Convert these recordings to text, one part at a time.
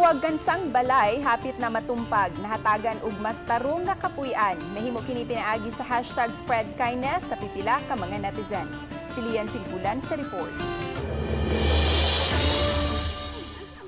Mahuwag-gansang balay hapit na matumpag, nahatagan og mas tarong nga kapuy-an. Nahimo kini pinaagi sa #SpreadKindness sa pipila ka mga netizens. Si Lian Singkulan sa report.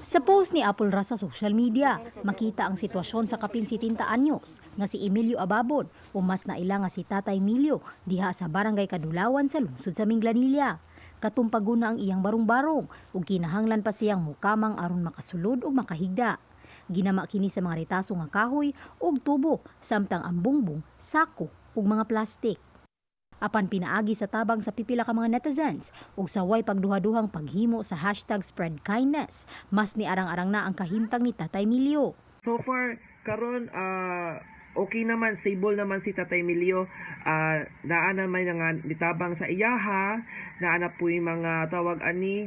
Sa post ni Apple Ra sa social media, makita ang sitwasyon sa kapin 70 anyos nga si Emilio Ababon o mas naila nga si Tatay Emilio diha sa Barangay Kadulawan sa lungsod sa Minglanilla. Katumpagon na ang iyang barong-barong ug kinahanglan pa siyang mukamang aron makasulod ug makahigda. Ginama kini sa mga retaso nga kahoy ug tubo samtang ang bungbong, sako ug mga plastik. Apan pinaagi sa tabang sa pipila ka mga netizens ug saway pagduha-duhang paghimo sa #SpreadKindness, mas niarang-arang na ang kahimtang ni Tatay Milio. So far, karon okay naman, stable naman si Tatay Milio. Naa naman nga nitabang sa iyaha, naa na po'y mga tawag ani,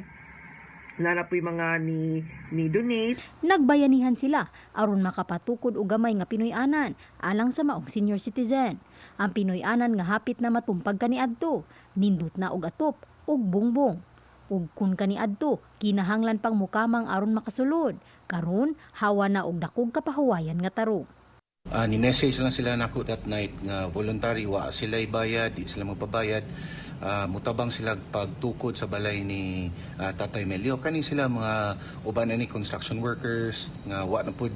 naa na po'y mga ni donate. Nagbayanihan sila aron makapatukod og gamay nga Pinoy-anan alang sa maong senior citizen. Ang Pinoy-anan nga hapit na matumpag kaniadto, nindot na og atop ug bungbong. Ug kun kaniadto, kinahanglan pang mukamang aron makasulod. Karon, hawa na og dakog kapahuwayan nga tarong. Ni-message lang sila nako that night nga voluntary, wa sila ibayad, di sila magpabayad. Mutabang sila pagtukod sa balay ni Tatay Melio. Kani sila mga uban ani construction workers nga wa na pud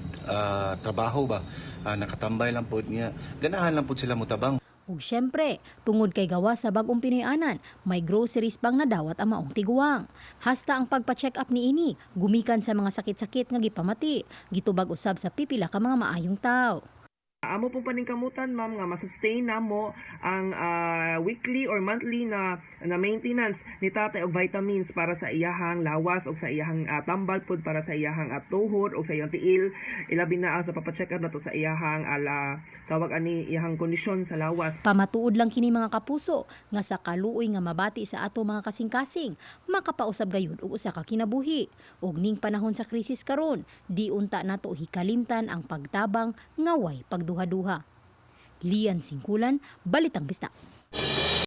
trabaho ba. Nakatambay lang pud niya. Ganahan lang pud sila mutabang. Ug syempre, tungod kay gawa sa bag-ong Pinoy-anan, may groceries pang nadawat ang maong tiguang. Hasta ang pagpa-check up niini, gumikan sa mga sakit-sakit nga gipamati, gitubag usab sa pipila ka mga maayong tao. Amo pong paningkamutan, ma'am, nga masustain namo ang weekly or monthly na maintenance ni tatay og vitamins para sa iyahang lawas og sa iyahang tambal pud para sa iyahang tuhod og sa iyang tiil, ilabi na ang sa papa-check up nato sa iyahang ala tawag ani iyahang kondisyon sa lawas. Pamatuod lang kini, mga kapuso, nga sa kaluoy nga mabati sa ato mga kasing-kasing, makapausab gayud og usa ka kinabuhi. Ug ning panahon sa krisis karon, di unta nato hikalimtan ang pagtabang nga way pagduha-duha. Lian Singkulan, Balitang Bisdak.